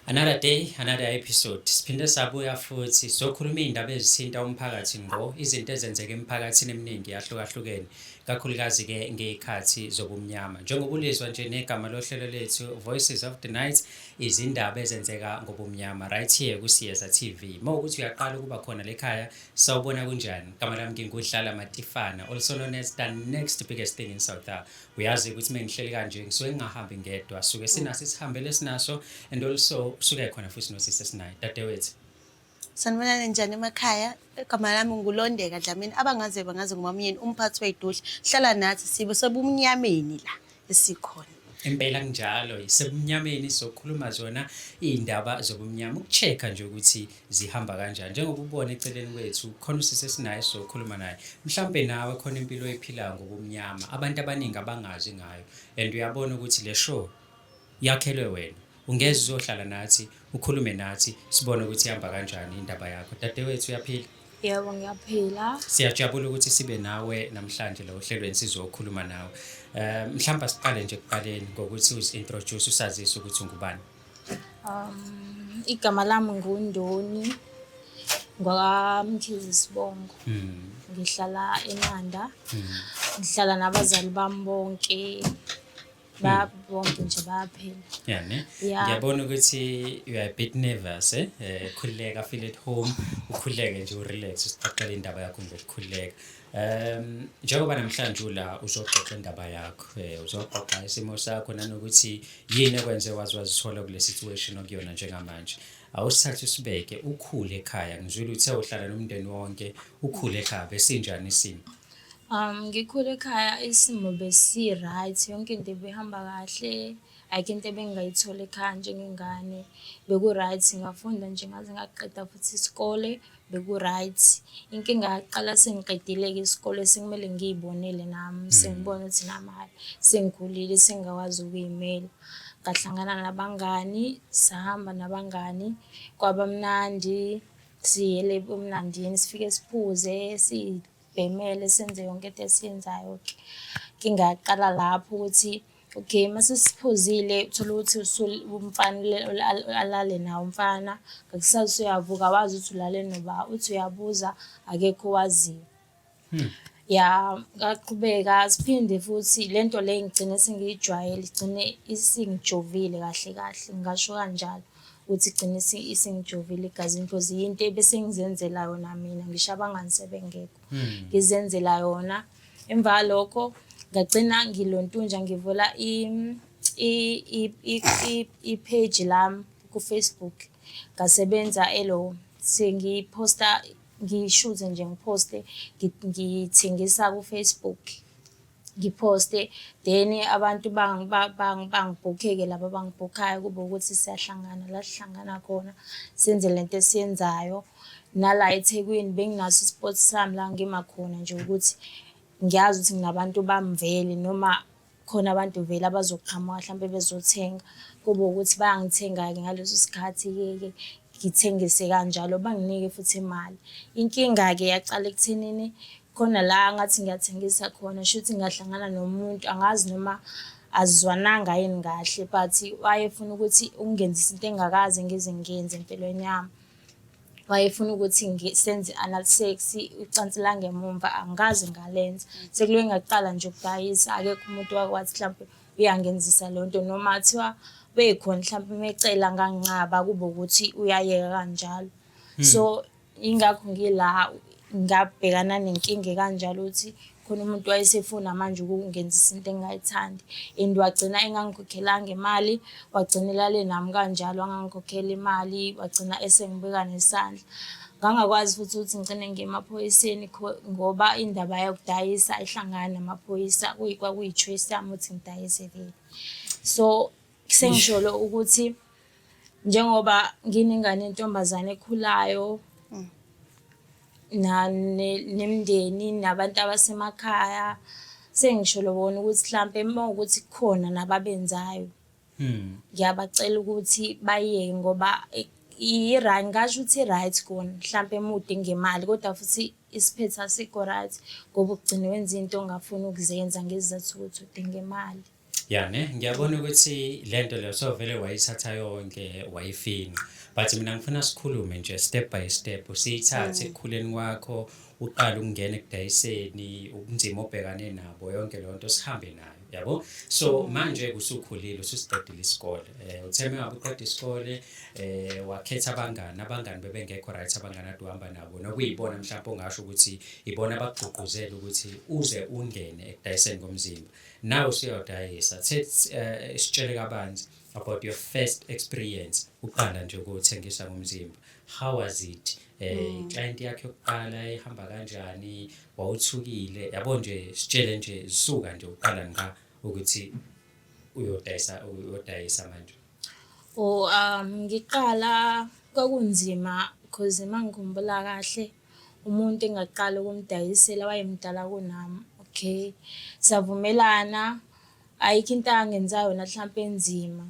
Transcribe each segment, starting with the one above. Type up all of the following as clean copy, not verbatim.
Another day, another episode. Siphinde sabuya futhi sokhuluma iy'ndaba ezithinta umphakathi ngqo, izinto ezenzeka emphakathini eminingi yahlukahlukene, kakhulukazi-ke ngey'khathi zobumnyama. Njengoba ulizwa nje negama lohlelo lethu, Voices of the Night, izindaba ezenzeka ngobumnyama, right here kuSiyeza TV. Uma ukuthi uyaqala ukuba khona lekhaya, sawubona kunjani? Igama lami nginguDlala Matifana, also known as the next biggest thing in South Africa. Uyazi ukuthi mengihleli kanje ngisuke ngingahambi ngedwa, suke sinaso isihambele esinaso and also suke khona futhi nosisi esinaye. Dadewethu. Sanibonani njani emakhaya? Igama lami nguLondeka Dlamini. Abangaze bangazi ngumamyeni umphathi wey'dudla. Hlala nathi sibe sebumnyameni la esikhona. Impela kunjalo, isebumnyameni sokhuluma zona iy'ndaba zobumnyama, uku-check-a nje ukuthi zihamba kanjani. Njengoba ubona eceleni kwethu khona usisi esinaye sizokhuluma naye. Mhlampe nawe khona impilo oyiphilayo ngobumnyama, abantu abaningi abangazi ngayo. And uyabona ukuthi le show yakhelwe wena. Ungeze uzohlala nathi, ukhulume nathi, sibone ukuthi ihamba kanjani indaba yakho. Dadewethu uyaphila? Yebo, ngiyaphila. Siyajabula ukuthi sibe nawe namhlanje la ohlelweni sizokhuluma nawe. Mhlawumbe asiqale nje ekuqaleni ngokuthi uzi-introduce usazise ukuthi ungubani. Igama lami nguNdoni ngwakaMkhize Sibongo. Ngihlala eNanda. Ngihlala nabazali bami bonke. Ba bonke nje bayaphila. Yeah, ne? Yeah. Ngiyabona ukuthi you are a bit nervous, eh? Khululeka, feel at home, ukhululeke nje urelax, usixoxele indaba yakho ngokukhululeka. Njengoba namhlanje ula uzoxoxa indaba yakho, uzoxoxa isimo sakho nanokuthi yini ekwenze waze wazithola kule situation okuyona njengamanje. Awusithathe usibeke ukhule ekhaya, ngizwile uthe uhlala nomndeni wonke, ukhule ekhaya besinjani isimo? Ngikhule ekhaya isimo besi-right, yonke into ibihamba kahle, ayikho into ebengingayithola ekhaya njengengane. Beku-right, ngafunda nje ngaze ngaqeda futhi isikole, beku-right. Inkinga yaqala sengiqedile-ke isikole sekumele ngiy'bonele nami, sengibona ukuthi nami hhayi sengikhulile sengingakwazi ukuy'mela. Ngahlangana nabangani, sahamba nabangani, kwaba mnandi, siyele ebumnandini, sifike siphuze, siy'bhemele, senze yonke into esiyenzayo-ke. Inkinga yaqala lapho ukuthi okay, mase siphuzile uthole ukuthi umfana alale nawe umfana, ngakusasa usuyavuka awazi ukuthi ulale noba, uthi uyabuza akekho owaziyo. Ya, ngaqhubeka siphinde futhi le nto le ngigcine sengiyijwayele, igcine isingijovile kahle kahle, ngingasho kanjalo ukuthi igcine isingijovile egazini because yinto ebesengizenzela yona mina ngisho abangani sebengekho. Ngizenzela yona. Emva kwalokho ngagcina ngilontunja ngivula i-page lami ku-Facebook. Ngasebenza elo sengiphosta ngishuthe nje ngiphoste ngithengisa ku-Facebook. Ngiphoste then abantu bangibhukhe-ke laba abangibhukhayo kube ukuthi siyahlangana la sihlangana khona senze lento esiyenzayo. Nala eThekwini benginaso i-spot sami la ngima khona nje ukuthi ngiyazi ukuthi nginabantu bami vele noma khona abantu vele abazoqhamuka hlampe bezothenga. Kube ukuthi bayangithenga-ke ngaleso sikhathi-ke ngithengise kanjalo banginike futhi imali. Inkinga-ke yaqala ekuthenini khona la ngathi ngiyathengisa khona shuthi ngahlangana nomuntu angazi noma azizwananga yini kahle but wayefuna ukuthi ukungenzisa into engakaze ngize ngiyenze empilweni yami. Wayefuna ukuthi senze i-anal sex, ucansi langemumva angikaze ngalenza. Sekuloke ngaqala nje ukudayisa akekho umuntu owake wathi hlampe uyangenzisa leyo nto noma kuthiwa bekhona hlampe uma ecela nganginqaba kube ukuthi uyayeka kanjalo. So ingakho ngila ngabhekana nenkinga ekanjalo ukuthi khona umuntu wayesefuna manje ukungenzisa into engingayithandi and wagcina engangikhokhelanga imali, wagcina elale nami kanjalo wangangikhokhela imali, wagcina esengibeka nesandla. Ngangakwazi futhi ukuthi ngigcine ngiye emaphoyiseni ngoba indaba yokudayisa ayihlangani namaphoyisa, kwakuyi-choice yami ukuthi ngidayise vele. So sengisholo ukuthi njengoba nginengane yentombazane ekhulayo nemindeni nabantu abasemakhaya, sengisholo bona ukuthi hlampe uma kuwukuthi kukhona nababenzayo, ngiyabacela ukuthi bayiyeke ngoba ngingasho ukuthi i-right kona hlampe uma udinga imali kodwa futhi isiphetho asikho right ngoba ugcine wenza into ongafuni ukuzenza ngesizathu sokuthi udinga imali. Ya ne, ngiyabona ukuthi lento leyo sovele wayithatha yonke wayifinqa. But mina ngifuna sikhulume nje step by step, usiyithathe ekukhuleni kwakho, uqale ukungena ekudayiseni, ubunzima obhekane nabo, yonke leyo nto sihambe nayo, yabo? So manje usukhulile, ususiqedile isikole. Uthe uma ngabe uqeda isikole, wakhetha abangani, abangani bebengekho right, abangani ade uhamba nabo, nokuyibona mhlawumbe ongasho ukuthi ibona abakugqugquzela ukuthi uze ungene ekudayiseni komzimba. Nawe usuyodayisa. Sitshele kabanzi about your first experience uqala nje ukuthengisa ngomzimba. How was it? Client yakho yokuqala ihamba kanjani? Wawuthukile? Yabo nje, sitshele nje zisuka nje uqala ngqa ukuthi uyodayisa manje. Oh, ngiqala kwakunzima cause uma ngikhumbula kahle umuntu engaqala ukumdayisela wayemdala kunami. Okay, savumelana, ayikho into angenza yona hlampe enzima.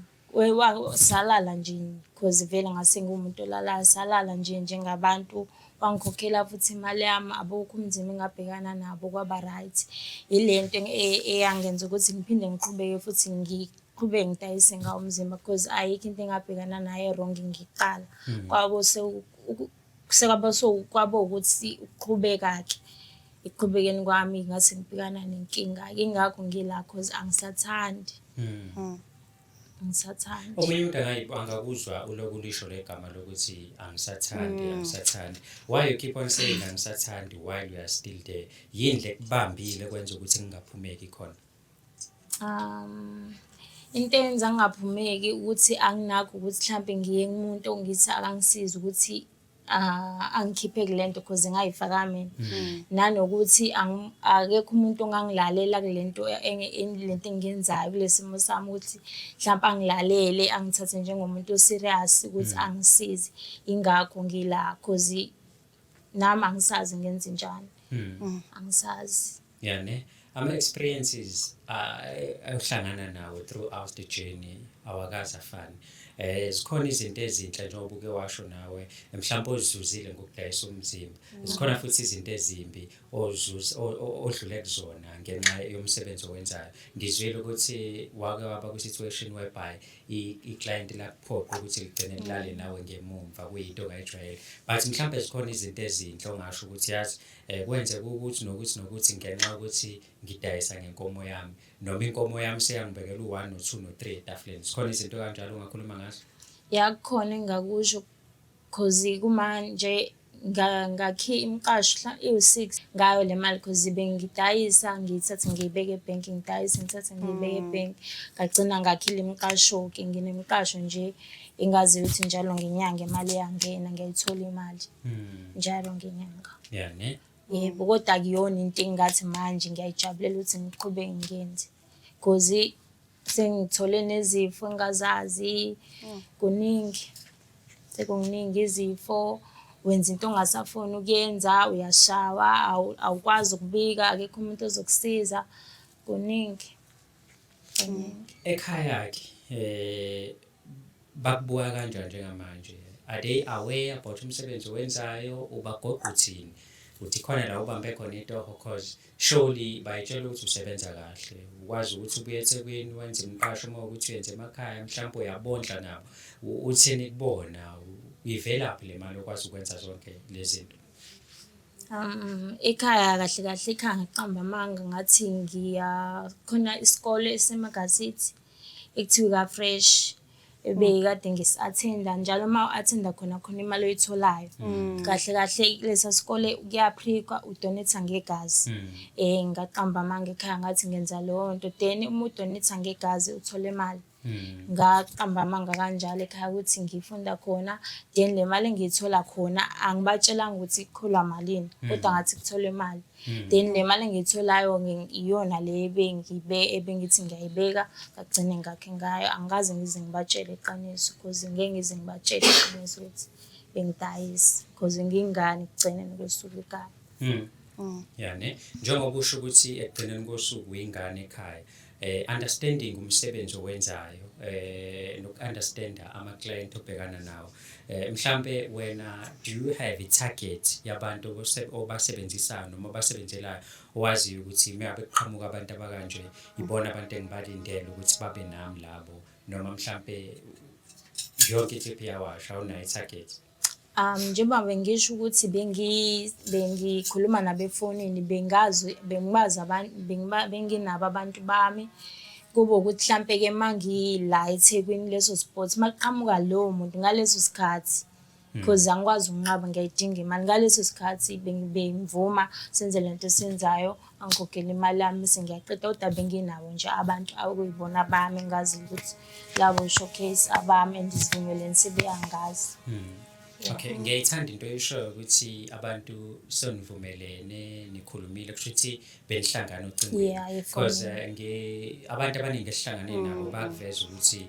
Salala nje cause vele ngase ngiwumuntu olalayo, salala nje njengabantu, wangikhokhela futhi imali yami, abukho ubunzima engabhekana nabo, kwaba right. Ile nto eyangenza ukuthi ngiphinde ngiqhubeke futhi ngiqhubeke ngidayise ngawo umzimba cause ayikho into engabhekana nayo e-wrong ngiqala. Kwaba kwaba ukuthi ukuqhubeka-ke, ekuqhubekeni kwami ngase ngibhekana nenkinga-ke, yingakho ngila cause angisathandi. Angisathandi. Omunye umuntu angakuzwa ulokhu ulisho le gama lokuthi angisathandi, angisathandi. Why you keep on saying angisathandi while you are still there? Yini le kubambile kwenza ukuthi ngingaphumeki khona? Into eyenza ngingaphumeki ukuthi anginakho ukuthi hlampe ngiye kumuntu ongithi akangisize ukuthi angikhiphe kule nto cause ngayifaka mina. Nanokuthi akekho umuntu ongangilalela kule nto lento engiyenzayo kule simo sami ukuthi hlampe angilalele angithathe njengomuntu o-serious ukuthi angisize. Ingakho ngila cause nami angisazi ngenzenjani. Angisazi. Yeah, ne? Ama-experiences ohlangana nawo throughout the journey awakaze afane. Zikhona izinto ezinhle njengoba uke washo nawe, mhlawumbe ozizuzile ngokudayisa umzimba. Zikhona futhi izinto ezimbi odlule kuzona ngenxa yomsebenzi owenzayo. Ngizwile ukuthi wake waba kwi-situation whereby i-client lakuphoqa ukuthi ligcine lilale nawe ngemumva, kuyinto ongayijwayele. But mhlawumbe zikhona izinto ezinhle ongasho ukuthi yazi kwenzeka ukuthi nokuthi nokuthi ngenxa yokuthi ngidayisa ngenkomo yami, noma inkomo yami seyangibekela u-one no-two no-three etafuleni. Zikhona izinto kanjalo ongakhuluma ngazo? Ya, kukhona engingakusho cause kumanje ngakhiya imiqasho iwu-six ngayo le mali cause bengidayisa ngiyithathe ngiyibeke ebhenki, ngidayise ngithathe ngiyibeke ebhenki. Ngagcina ngakhile imiqasho-ke, nginemiqasho nje engaziyo ukuthi njalo ngenyanga imali iyangena, ngiyayithola imali njalo ngenyanga. Yeah, ne? Yebo, kodwa akuyona into engingathi manje ngiyayijabulela ukuthi ngiqhubeke ngiyenze cause sengithole nezifo engingazazi, kuningi, sekuningi izifo, wenza into ongasafuni ukuyenza, uyashawa, awukwazi ukubika, akekho umuntu ozokusiza, kuningi, kuningi. Ekhaya-ke bakubuka kanjani njengamanje? Are they aware about umsebenzi owenzayo? Ubagoqa uthini? Uthi khona la ubambe khona itoho cause surely bayitshela ukuthi usebenza kahle, ukwazi ukuthi ubuye eThekwini wenze imiqasho uma ukuthi uyenze emakhaya, mhlawumbe uyabondla nabo. Uthini kubona? Ivelaphi le mali okwazi ukwenza zonke lezi zinto? Ekhaya kahle kahle ekhaya ngiqamba amanga ngathi ngiya khona isikole eseMagasithi ekuthiwa ika-Fresh ebekade ngisi-attend-a njalo uma u-attend-a khona khona imali oyitholayo. Kahle kahle kulesa sikole kuya-prick-wa u-donate-a ngegazi. Ngaqamba amanga ekhaya ngathi ngenza leyo nto then uma u-donate-a ngegazi uthola imali. Ngaqamba amanga kanjalo ekhaya ukuthi ngifunda khona then le mali engiyithola khona angibatshelanga ukuthi kukholwa malini kodwa ngathi kutholwa imali. Then le mali engiyitholayo iyona le ebengithi ngiyayibeka ngagcine ngakhe ngayo. Angikaze ngize ngibatshele iqiniso cause ngeke ngize ngibatshele iqiniso ukuthi bengidayisa cause ngiyingane ekugcineni kosuku ekhaya. Ya ne, njengoba usho ukuthi ekugcineni kosuku uyingane ekhaya. Understanding umsebenzi owenzayo noku-understanda ama-client obhekana nawo. Mhlambe wena, do you have a target yabantu obasebenzisayo noma obasebenzelayo, owaziyo ukuthi mengabe kuqhamuka abantu abakanje, ibona abantu engibalindele ukuthi babe nami labo, noma mhlambe yonke insipho iyawasha, awunayo i-target? Njengoba bengisho ukuthi bengikhuluma nabo efonini, bengazi, bengibazi abantu, benginabo abantu bami. Kube ukuthi hlampe-ke uma ngila eThekwini leso spot, uma kuqhamuka lowo muntu ngaleso sikhathi, cause angikwazi ukunqaba, ngiyayidinga imali. Ngaleso sikhathi bengivuma senze lento esiyenzayo, angikhokhele imali yami bese ngiyaqeda. Kodwa benginabo nje abantu okuyibona bami, engaziyo ukuthi labo showcase abami and isivumelwano sebeyangazi. Okay, ngiyayithanda into oyishoyo ukuthi abantu sonivumelene, nikhulumile, kusho ukuthi benihlangana ocingweni. Yeah, efonini. Because abantu abaningi esihlangane nabo bakuveza ukuthi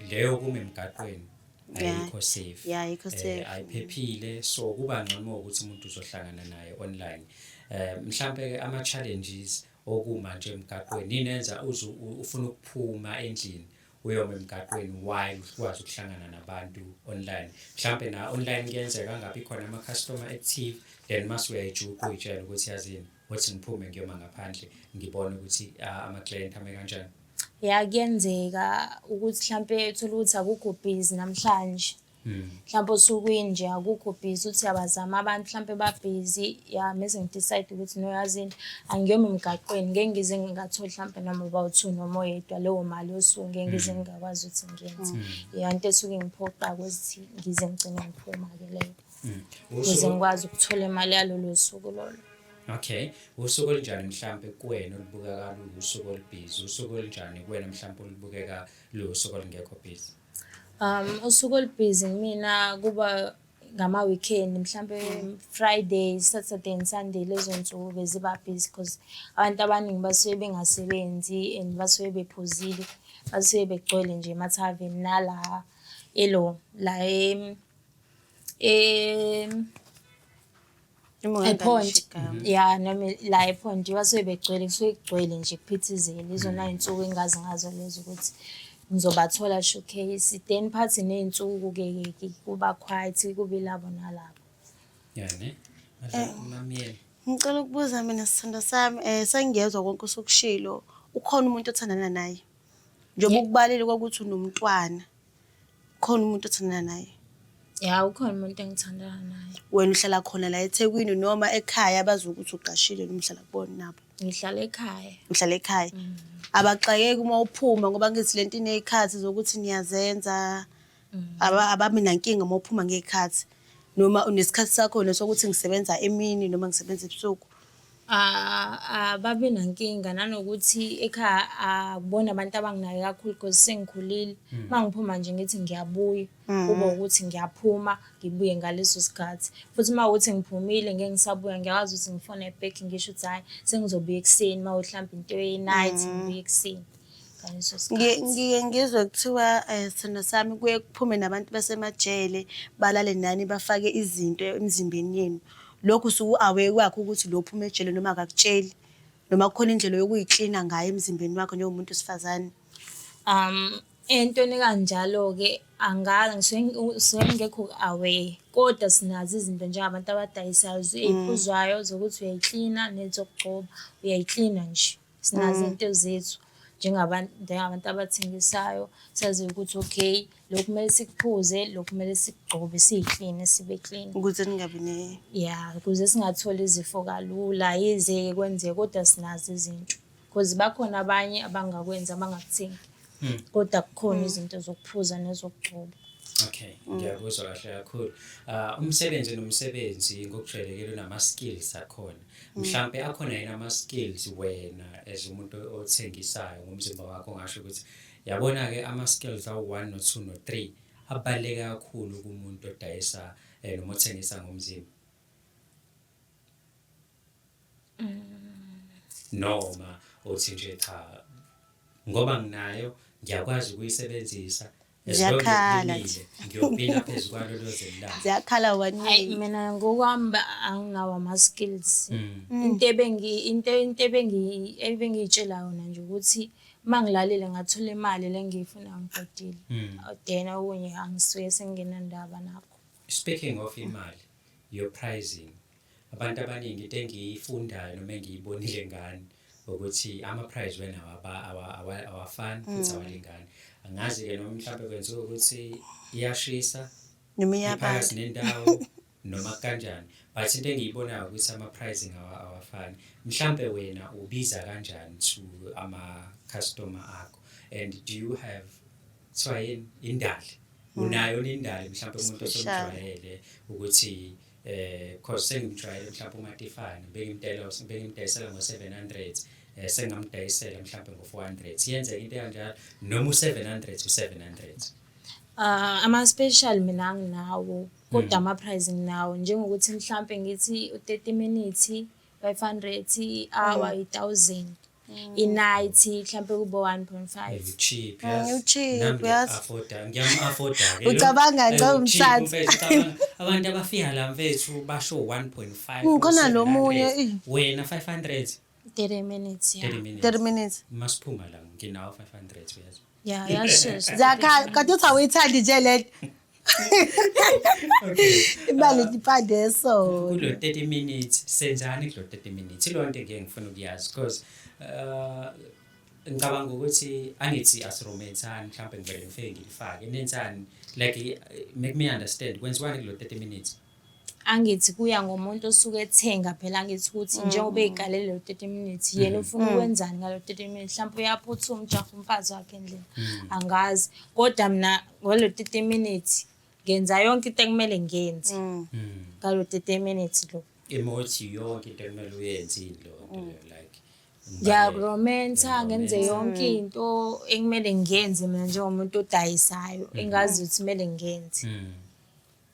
leyo kuma emgaqweni ayikho safe. Yeah, ayikho safe. Ayiphephile, so kuba ngcono ukuthi umuntu uzohlangana naye online. Mhlambe ke ama challenges okuma nje emgaqweni ninenza uze ufuna ukuphuma endlini uyoma emgaqweni while ukwazi ukuhlangana nabantu online. Mhlambe na online kuyenzeka ngabe khona ama customer active, then mase uyayijuqa uyitshela ukuthi yazini, wathi ngiphume ngiyoma ngaphandle ngibone ukuthi ama client ame kanjani. Ya, kuyenzeka ukuthi hlampe uthole ukuthi akukho busy namhlanje. Mhlampe osukwini nje akukho busy, uthi uyabazama abantu hlampe ba-busy, ya, mese ngi-decide ukuthi no, yazini, angiyoma emgaqweni, ngeke ngize ngingatholi hlampe noma bawu-two noma oyedwa, leyo mali yosuku ngeke ngize ngingakwazi ukuthi ngiyenze. Iya, into esuke ingiphoqa ukuthi ngize ngigcine ngiphuma-ke leyo. Ukuze ngikwazi ukuthola imali yalolo suku lolo. Okay, usuku olunjani mhlambe kuwena olubukeka luwusuku olu-busy? Usuku olunjani kuwena mhlambe olubukeka luwusuku olungekho busy? Usuku olu-busy kumina kuba ngama-weekend, mhlampe Friday, Saturday and Sunday, lezo nsuku beziba busy because abantu abaningi basuke bengasebenzi and basuke bephuzile, basuke begcwele nje emathaveni nala elo la ePont, ya, noma la ePont basuke begcwele, kusuke kugcwele nje kuphithizela. Izona y'nsuku engazi ngazo lezo ukuthi ngizobathola showcase. Then phakathi ney'nsuku-ke ke kuba quiet, kube ilabo nalabo. Yeah, ne? Mamyeni. Ngicela ukubuza mina, sithandwa sami, sengiyezwa konke osukushilo. Ukhona umuntu othandana naye? Njengoba ukubalile kokuthi unomntwana. Khona umuntu othandana naye? Ya, ukhona umuntu engithandana naye. Wena uhlala khona la eThekwini noma ekhaya bazi ukuthi uqashile noma uhlala kubona nabo? Ngihlala ekhaya. Uhlala ekhaya. Abaxakeki uma uphuma, ngoba ngithi lento iney'khathi zokuthi niyazenza. Ababi nankinga uma uphuma ngey'khathi, noma unesikhathi sakho wena sokuthi ngisebenza emini noma ngisebenza ebusuku? Ababi nankinga, nanokuthi ekhaya akubona abantu abanginake kakhulu because sengikhulile. Uma ngiphuma nje ngithi ngiyabuya, kube ukuthi ngiyaphuma ngibuye ngaleso sikhathi. Futhi uma kuwukuthi ngiphumile ngeke ngisabuya, ngiyakwazi ukuthi ngifone back ngisho ukuthi hhayi, sengizobuya ekuseni, uma kuwukuthi hlampe into ye-night ngibuye ekuseni ngaleso sikhathi. Ngike ngizwe kuthiwa, sithandwa sami, kuye kuphume nabantu basemajele balale nani, bafake izinto emzimbeni yenu. Lokhu usuke u-aware kwakho ukuthi lo uphuma ejele noma akakutsheli, noma kukhona indlela yokuyiklina ngayo emzimbeni wakho njengomuntu wesifazane? Entweni kanjalo-ke angazi, ngisuke ngingekho aware, kodwa sinazo izinto njengabantu abadayisayo ey'phuzwayo zokuthi uyayiklina nezokugcoba, uyayiklina nje. Sinazo iy'nto zethu njengabantu abathengisayo, saziyo ukuthi okay, lokhu kumele sikuphuze, lokhu kumele sikugcobe, siyikline, sibe clean. Ukuze ningabi ne Ya, ukuze singatholi izifo kalula, yize-ke kwenzeka kodwa sinazo izinto. Cause bakhona abanye abangakwenzi, abangakuthengi. Kodwa kukhona izinto zokuphuza nezokugcoba. Okay, ngiyakuzwa kahle kakhulu. Umsebenzi nomsebenzi ngokujwayelekile unama skills akhona. Mhlambe akhona yini ama skills wena as umuntu othengisayo ngomzimba wakho ongasho ukuthi yabona ke ama skills awu 1 no 2 no 3 abaluleke kakhulu kumuntu odayisa noma othengisa ngomzimba? Noma uthi nje cha, ngoba nginayo ngiyakwazi ukuyisebenzisa. As long Ziyakhala ngikulimile, ngiyopila phezu kwalo loze lilale. Ziyakhala one Hayi way. mina ngokwami anginawo ama-skills. Mm. Into ebengi into into ebengi ebengiy'tshela yona nje ukuthi uma ngilalele ngathola imali le engiyifunayo ngiqedile. Mm. Then okunye angisuke sengingenandaba nakho. Speaking of imali, your pricing. Abantu abaningi into engiyifundayo noma engiyibonile ngani ukuthi ama-price wena awafani futhi awalingani. Angazi-ke noma mhlawumbe kwenziwa ukuthi iyashisa Noma iphakathi iyabanda. nendawo noma kanjani, but into engiyibonayo ukuthi ama-pricing awafani. Mhlampe wena ubiza kanjani to ama-customer akho, and do you have, kuthiwa yini, indali, unayo yini indali mhlampe umuntu Special. osomjwayele ukuthi cause sengimjwayele mhlampe uMatifane bengimdayisela ngo-700, sengamdayisela mhlampe ngo-400, yenzeka into ekanjalo noma u-700 u-700? Ah, ama-special mina anginawo, kodwa ama-price nginawo njengokuthi mhlampe ngithi u-30 minutes 500, i-hour i-1000, i-night mhlampe kube 1.5. U-cheap, Mm, yazi. u-cheap, Nami yazi. ngiya-afforda, ngiyam-afforda-ke lo. Ucabanga Eh, cha u-cheap, umthatha. mfethu, ucabanga abantu abafika la mfethu basho 1.5 Mm, khona lo 700. munye, eh. Wena 500 30 minutes ya. 30 minutes. 30 minutes. Masiphuma la nginawo 500, uyazi. Ya, yashesha. Ziyakhala kanti uthi awuyithandi nje lento. Okay. Imali ipande so. Kulo 30 minutes senzani kulo 30 minutes? Ilo nto engike ngifuna ukuyazi because ngicabanga ukuthi angithi asiromensani mhlawumbe ngivele ngifike ngilifake nenzani, like make me understand kwenziwani kulo 30 minutes. Angithi kuya ngomuntu osuke ethenga phela, angithi ukuthi njengoba eyigalele lo 30 minutes yena ufuna ukwenzani ngalo 30 minutes, mhlawumbe uyaphuthuma ujaha umfazi wakhe endlini, angazi. Kodwa mina ngalo 30 minutes ngenza yonke into ekumele ngiyenze ngalo 30 minutes lo. Emothi yonke into ekumele uyenze yini leyo nto leyo, like Ngiyakuromensa, ngenze yonke into ekumele ngiyenze mina njengomuntu odayisayo engazi ukuthi kumele ngiyenze.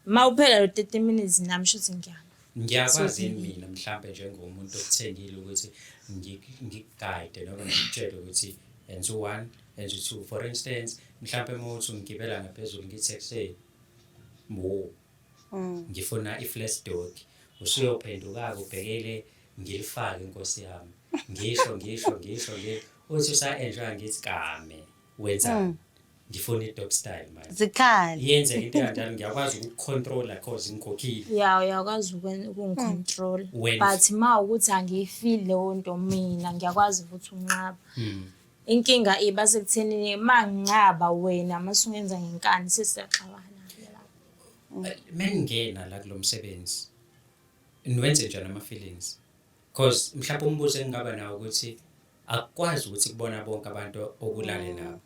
Uma uphela lo 30 minutes nami shuthi ngiyama. Ngiyakwazi yini mina mhlambe njengomuntu okuthengile ukuthi ngikuguide noma ngikutshele ukuthi enza u-1, enza u-2, for instance mhlambe uma uthi ungigibela ngaphezulu ngithi ekuseni wo ngifuna i-flash dog, usuyophenduka-ke ubhekele ngilifake inkosi yami, ngisho ngisho ngisho ngisho uthi usa-enjoya ngithi kame wenzani, ngifuna i-dog style manje. Zikhali. Yenzeka into ekanjalo, ngiyakwazi ukukucontrola cause ngikhokhile. Ya, uyakwazi ukungicontrol. Wena- But ma ukuthi angiyifili leyo nto mina ngiyakwazi futhi ukunqaba. Inkinga iba sekuthenini ma nginqaba wena mase ungenza ngenkani sesiyaxabana-ke lapho. Meningena la kulo msebenzi niwenze njani ama-feelings, cause mhlawumbe umbuzo engingaba nawo ukuthi akukwazi ukuthi kubona bonke abantu okulale nabo,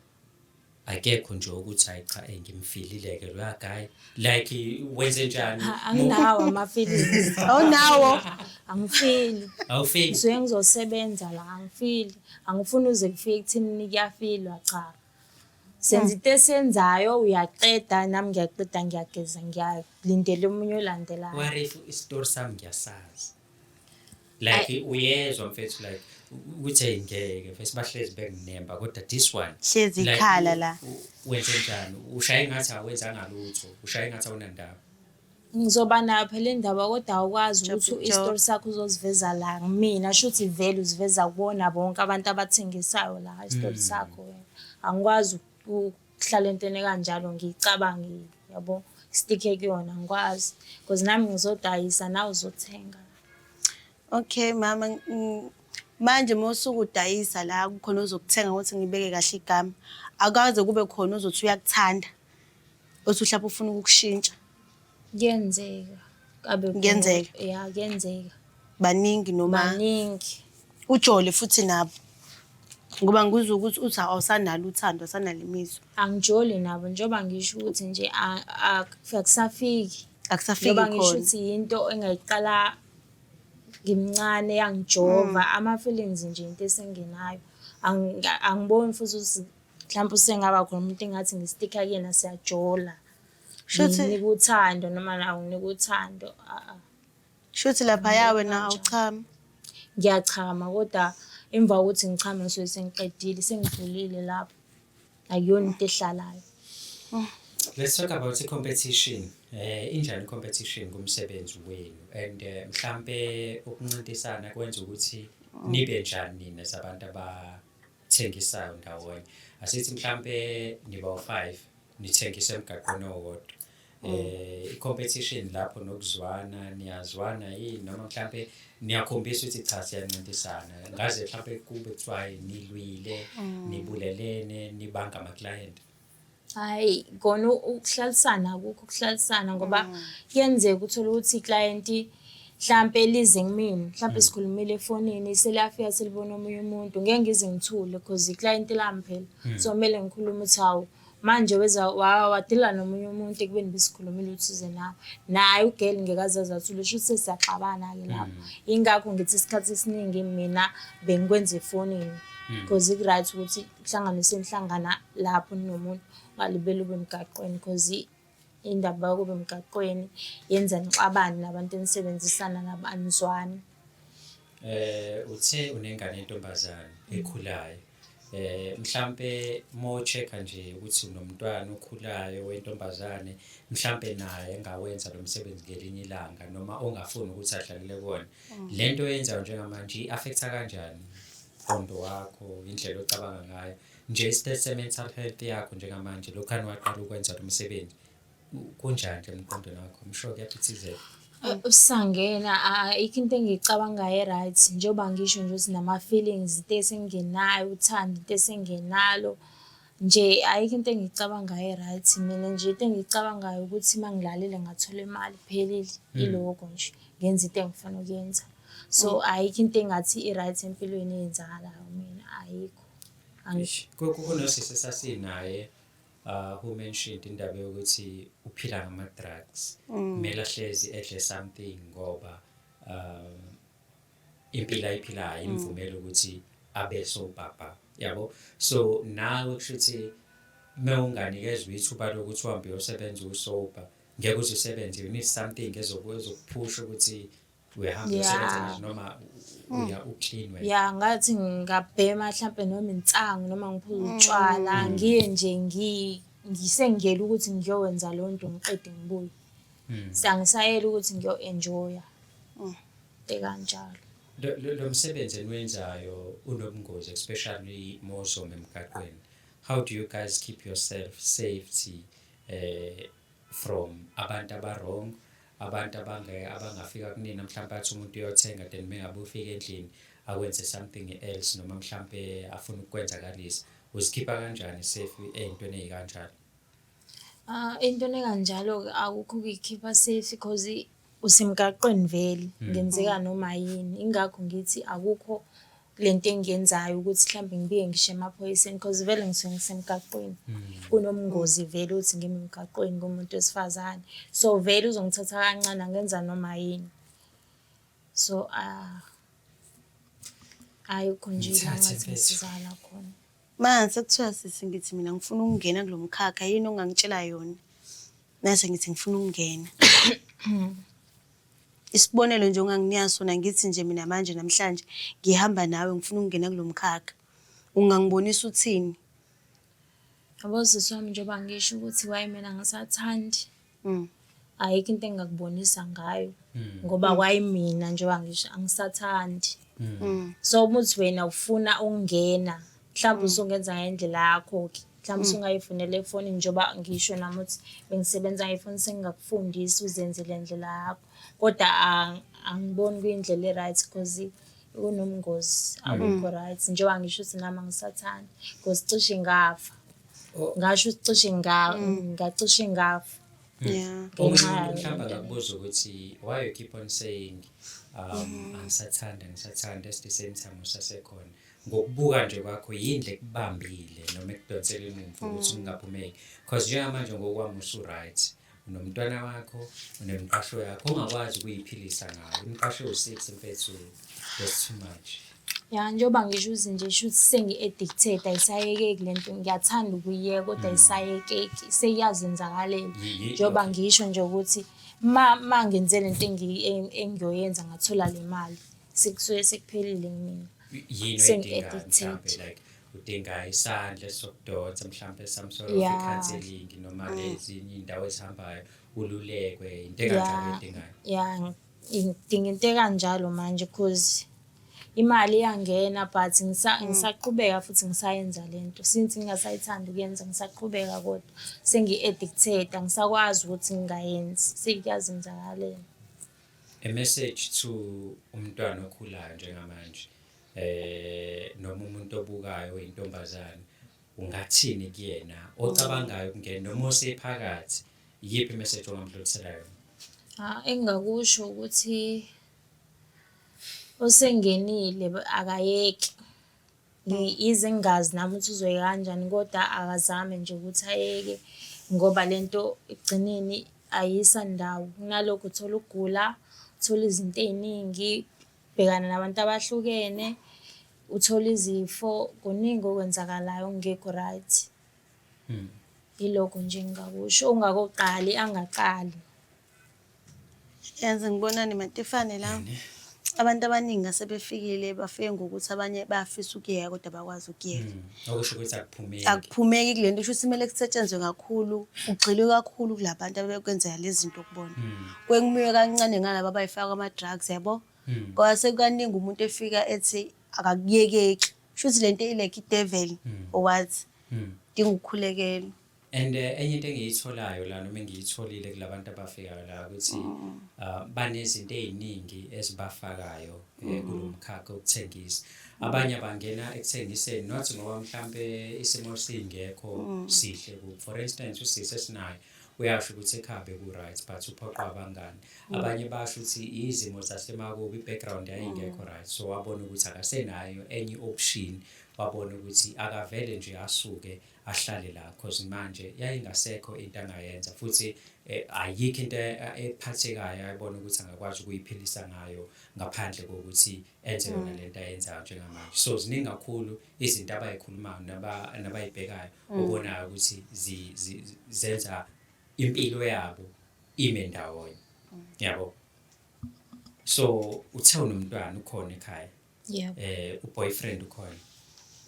akekho nje ukuthi hayi cha, ngimfilile-ke loya guy, like wenze njani? Ha, anginawo ama-feelings. Awunawo. Angifili. Awufili? Ngisuke ngizosebenza la, angifili. Angifuni uze kufike ekuthenini kuyafilwa, cha. Senza into esiyenzayo, uyaqeda nami ngiyaqeda, ngiyageza, ngiyalindela omunye olandelayo. What if isitori sami ngiyasazi, like uyezwa mfethu, like ukuthi hey ngeke mfethu bahlezi benginemba kodwa this one Hlezi like, ikhala la. Wenze njani? Ushaye ngathi awenzanga lutho, ushaye ngathi awunandaba. Ngizoba nayo phela indaba, kodwa awukwazi ukuthi Job, job. isitori sakho uzosiveza la kumina, shuthi vele uziveza kubona bonke abantu abathengisayo la isitori sakho wena. Angikwazi ukuhlala entweni ekanjalo ngiyicabange, yabo, sticke kuyona, angikwazi because nami ngizodayisa nawe uzothenga. Okay mama, manje mawusuke udayisa la kukhona ozokuthenga, ukuthi ngibeke kahle igama, akaze kube khona ozothi uyakuthanda othi mhlawumbe ufuna ukukushintsha? Kuyenzeka. Kabe khona- Kuyenzeka? Ya, kuyenzeka. Baningi noma Baningi. ujole futhi nabo? Ngoba ngizwa ukuthi uthi awusanalo uthando, awusanalo imizwa. Angijoli nabo njengoba ngisho ukuthi nje akusafiki. Akusafiki Njengoba ngisho khona. ukuthi yinto engayiqala ngimncane yangijova, ama-feelings nje into esengenayo. Angiboni futhi ukuthi mhlawumbe usengaba khona umuntu engathi ngistikha kuyena siyajola. Shuthi Nginika uthando noma nawe nginika uthando. A-a. Shuthi laphaya wena awuchami. Ngiyachama, kodwa emva kokuthi ngichame ngisuke sengiqedile, sengidlulile lapho. Akuyona into ehlalayo. Let's talk about i-competition. Injani i-competition kumsebenzi wenu and mhlambe ukuncintisana kwenza ukuthi nibe njani nina zabantu abathengisayo ndawonye. Asithi mhlambe niba u5 nithengisa emgaqweni owodwa. I-competition lapho nokuzwana, niyazwana yini noma mhlambe niyakhombisa ukuthi cha, siyancintisana, ngaze mhlambe kube kuthiwa nilwile, nibulelene, nibanga ama-client? Hhayi, kona ukuhlalisana akukho ukuhlalisana ngoba kuyenzeka uthole ukuthi iklayenti hlampe lize kumina, mhlampe sikhulumile efonini, seliyafika selibona omunye umuntu, ngeke ngize ngithule cause iklayenti lami phela. So kumele ngikhulume ukuthi hawu, manje weza wadila nomunye umuntu ekubeni besikhulumile ukuthi uze nawe. Naye u-girl ngeke aze athule, shuthi sesiyaxabana-ke lapho. Yingakho ngithi isikhathi esiningi mina bengikwenza efonini because ku-right ukuthi kuhlanganise nihlangana lapho ninomuntu, ungalibeli ube emgaqweni cause indaba yokuba emgaqweni yenza nixabane nabantu enisebenzisana nabo, anizwani. Uthe unengane yentombazane ekhulayo. Mhlambe mo check-a nje ukuthi unomntwana okhulayo wentombazane, mhlambe naye engawenza lo msebenzi ngelinye ilanga noma ongafuni ukuthi adlalele kuwona. Lento oyenzayo njengamanje i-affect-a kanjani umqondo wakho, indlela ocabanga ngayo? Nje i-state se-mental health yakho njengamanje lokhani waqala ukwenza lo msebenzi, kunjani nje emqondweni wakho? I'm sure kuyaphithizela. Usangena ayikho into engiyicabangayo e-right njengoba ngisho nje ukuthi nama-feelings into esengenayo, uthando into esengenalo. Nje ayikho into engiyicabangayo e-right mina nje into engiyicabangayo ukuthi uma ngilalile ngathola imali kuphelile, iloko nje ngenza into engifuna ukuyenza. So ayikho into engathi i-right empilweni eyenzakalayo mina, ayikho. Eish, kunosisi esasinaye who mentioned indaba yokuthi uphila ngama-drugs, kumele ahlezi edle something ngoba impilo ayiphilayo imvumela ukuthi abe sobaba, yabo. So nawe kusho ukuthi uma unganikezwa ithuba lokuthi uhambe uyosebenza usober, ngeke uze usebenze. You need something ezokuphusha ukuthi uyahamba uyosebenza manje noma uya u-clean wena. Ya, ngathi ngingabhema hlampe noma insangu noma ngiphuze utshwala, ngiye nje ngisengiyela ukuthi ngiyowenza leyo nto ngiqede ngibuye. Angisayeli ukuthi ngiyo-enjoy-a, into ekanjalo. Lo msebenzi eniwenzayo unobungozi, especially mozoma emgaqweni. How do you guys keep yourself safety from abantu aba-wrong, abantu abangafika kunina mhlampe athi umuntu uyothenga, then mengabe ufika endlini akwenze something else noma mhlampe afuna ukukwenzakalisa? Uzikhipha kanjani safe ey'ntweni ey'kanjalo? Ah, entweni ekanjalo-ke akukho ukuyikhipha safe cause usemgaqweni vele, kungenzeka noma yini. Ingakho ngithi akukho lento engiyenzayo ukuthi mhlambe ngibike ngisho emaphoyiseni cause vele ngisuke ngisemgaqweni. Kunobungozi vele ukuthi ngime emgaqweni ngumuntu wesifazane. So vele uzongithatha kancane angenza noma yini. So ah ayikho nje la Ngithathe, ngathi mfethu. ngisizakala khona. Manje sekuthiwa sisi, ngithi mina ngifuna ukungena kulo mkhakha, yini ongangitshela yona? Mase ngithi ngifuna ukungena. Isibonelo nje onganginika sona, ngithi nje mina manje namhlanje ngihamba nawe, ngifuna ukungena kulo mkhakha. Ungangibonisa uthini? Yabo sisi wami, njengoba ngisho ukuthi why mina ngisathandi. Ayikho into engingakubonisa ngayo ngoba kwayimina njengoba ngisho angisathandi. So uma uthi wena ufuna ukungena, mhlawumbe usungenza ngendlela yakho-ke. Mhlawumbe usungayifunela efonini njengoba ngisho nami ukuthi bengisebenza ngefoni, sengingakufundisa uzenze le ndlela yakho. Kodwa angiboni kuyindlela e-right cause kunobungozi, akukho right. Njengoba ngisho ukuthi nami angisathandi cause cishe ngafa. Ngasho ukuthi cishe ngacishe ngafa. Omunye Ngenxa umuntu yayo mhlawumbe lento le. angakubuza ukuthi why you keep on saying angisathanda, angisathanda, at the same time usasekhona. Ngokubuka nje kwakho, yini le ekubambile noma ekudonsela emuva ukuthi ungaphumeki? Because njengamanje ngokwami usu-right. Unomntwana wakho, unemiqasho yakho ongakwazi ukuyiphilisa ngayo. Imiqasho ewu-6, mfethu, that's too much. Ya, njengoba ngisho ukuthi nje shuthi sengi-addicted, ayisayekeki lento, ngiyathanda ukuyiyeka kodwa ayisayekeki, seyiyazenzakalela. Njengoba ngisho nje ukuthi ma ngenze lento engiyoyenza ngathola le mali, sekusuke sekuphelile kumina. Yini oyidingayo Sengi-addicted. mhlambe, like Udinga isandla sokudonsa mhlampe some sort of i-counselling noma lezinye iy'ndawo ezihambayo ululekwe, into ekanjalo oyidingayo. Ya, ngidinga into ekanjalo manje cause imali iyangena but ngisaqhubeka futhi ngisayenza lento. Since ngingasayithandi ukuyenza ngisaqhubeka kodwa sengi-addicted, angisakwazi ukuthi ngingayenzi, sekuyazenzakalela. A message to umntwana okhulayo njengamanje noma umuntu obukayo oyintombazane, ungathini kuyena ocabangayo ukungena noma osephakathi, iyiphi i-message ongamdlulisela yona? Ah, engingakusho ukuthi osengenile akayeke. Yize ngingazi nami ukuthi uzoyeka kanjani kodwa akazame nje ukuthi ayeke ngoba le nto ekugcineni ayiyisa ndawo. Kunalokho uthola ukugula, uthole izinto ey'ningi, ubhekana nabantu abahlukene, uthole izifo, kuningi okwenzakalayo okungekho right. Yilokho nje engingakusho, ongakoqali angaqali. Yazi ngibonani Matifane la. Abantu abaningi asebefikile bafike ngokuthi abanye bayafisa ukuyeka kodwa abakwazi ukuyeka. Okusho ukuthi akuphumeki. Akuphumeki kule nto, kusho ukuthi kumele kusetshenzwe kakhulu, kugxilwe kakhulu kula bantu abekwenzeka lezi zinto kubona. Kwekumiwe kancane ngalaba abayifaka ama-drugs yabo. Ngoba sekukaningi umuntu efika ethi akakuyekeki. Kusho ukuthi le nto i-like i-devil or what. Dinga ukukhulekelwa. And enye into engiyitholayo la noma engiyitholile kulabantu abafikayo la ukuthi banezinto eziningi ezibafakayo kulo mkhakha wokuthengisa. Abanye abangena ekuthengiseni not ngoba mhlampe isimo singekho sihle kubo. For instance, usisi esinaye uyasho ukuthi ekhaya beku-right but uphoqwa abangani. Abanye basho ukuthi izimo zasemakubo, i-background yayingekho right, so wabona ukuthi akasenayo enye i-option, wabona ukuthi akavele nje asuke ahlale la cause manje yayingasekho into angayenza futhi ayikho into ephathekayo ayibona ukuthi angakwazi ukuyiphilisa ngayo ngaphandle kokuthi enze yona lento ayenzayo njengamanje. So ziningi kakhulu izinto abayikhulumayo nabayibhekayo obonayo ukuthi zenza impilo yabo ime ndawonye, yabo. So uthe unomntwana ukhona ekhaya? Yebo. U-boyfriend ukhona?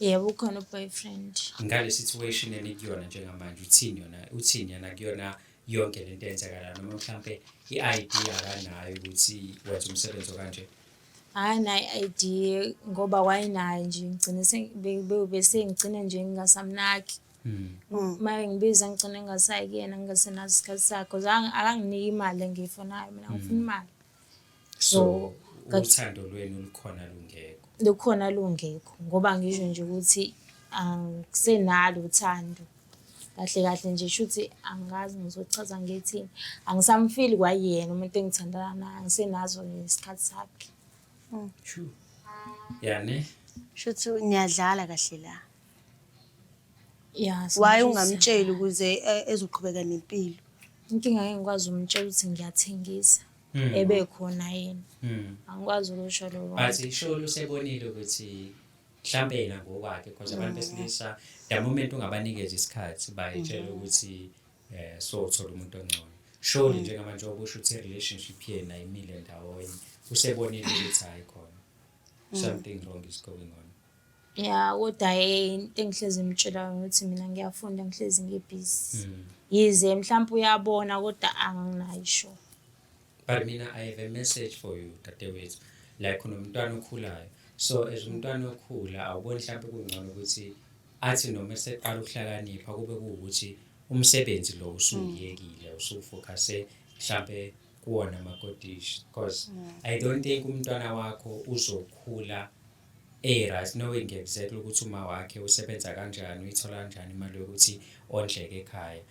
Yebo, ukhona u-boyfriend. Ngale situation enikuyona njengamanje uthini yona, uthini yena kuyona yonke lento eyenzakalayo, noma mhlampe i-idea akanayo ukuthi wenza umsebenzi okanje? Akanayo i-idea ngoba wayenayo nje, ngigcine bese ngigcine nje ngingasamnaki. Uma ngibiza ngigcine ngingasayi kuyena, ngingasenaso isikhathi sakhe cause akanginiki imali engiyifunayo, mina ngifuna imali. So uthando lwenu lukhona lungekho? Lukhona lungekho ngoba ngisho nje ukuthi angisenalo uthando. Kahle kahle nje shuthi angazi ngizochaza ngithini. Angisamfili kwayena umuntu engithandana naye, angisenazo nesikhathi sakhe. Sure. Ya ne? Shuthi niyadlala kahle la. Ya, Why singasho ungamtsheli ukuze ezoqhubeka nempilo? Inkinga ngeke ngikwazi ukumtshela ukuthi ngiyathengisa. Ebekhona yena. Angikwazi ukusho lokho. But sure usebonile ukuthi mhlambe yena ngokwakhe, because abantu besilisa the moment ungabanikeza isikhathi bayitshela ukuthi so uthola umuntu ongcono. Surely njengamanje okusho ukuthi i-relationship yena ayimile ndawonye, usebonile ukuthi hayi khona something wrong is going on. Ya, kodwa into engihlezi ngimtshela ukuthi mina ngiyafunda, ngihlezi ngibhizi. Yize mhlawumbe uyabona kodwa anginayo sure. But mina I have a message for you dadewethu. Like unomntwana okhulayo. So as umntwana okhula awuboni mhlawumbe kungcono ukuthi athi noma eseqala ukuhlakanipha kube kuwukuthi umsebenzi lo usuyekile, usufocuse mhlambe kuwona amakodishi, because I don't think umntwana wakho uzokhula e-right knowing exactly ukuthi uma wakhe usebenza kanjani, uyithola kanjani imali yokuthi ondleke ekhaya.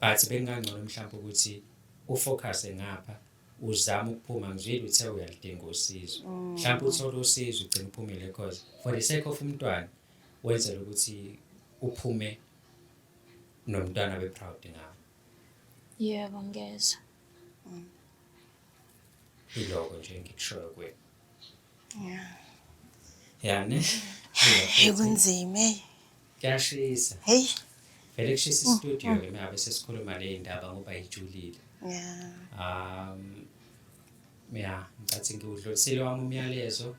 But bekungangcono mhlawumbe ukuthi ufocuse ngapha, uzame ukuphuma. Ngizwile uthe uyalidinga usizo, mhlawumbe uthole usizo ugcine uphumile, because for the sake of umntwana wenzela ukuthi uphume nomntwana abe proud ngawe. Yebo, ngiyezwa. Iloko nje engikushoyo kuwena. Yeah. Ya ne? Hey, kunzima hey. Kuyashisa. Hey. Vele kushisa i-studio ke ngabe sesikhuluma le ndaba ngoba ijulile. Yeah. Ya, ngicathi ngiwudlulisile wami umyalezo.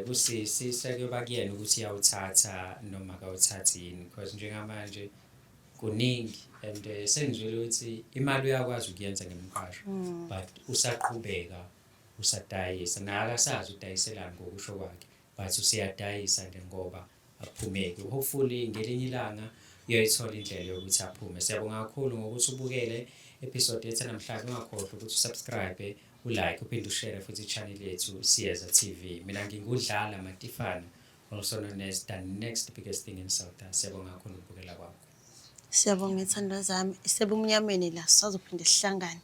Kusisi sekuyoba kuyena ukuthi uyawuthatha noma akawuthathi yini, because njengamanje kuningi and sengizwile ukuthi imali uyakwazi ukuyenza ngemiqasho, but usaqhubeka usadayisa, naye akasazi udayiselani ngokusho kwakhe, but useyadayisa nje ngoba aphumeki. Hopefully ngelinye ilanga uyoyithola indlela yokuthi aphume. Siyabonga kakhulu ngokuthi ubukele episode yethu namhlanje. Ungakhohlwa ukuthi usubscribe, ulike, uphinde ushare futhi i-channel yethu, Siyeza TV. Mina ngingudlala Matifana, also known as the next biggest thing in South. Siyabonga kakhulu ukubukela kwakho. Siyabonga, iy'thandwa zami. Isebumnyameni la, sisazophinde sihlangane.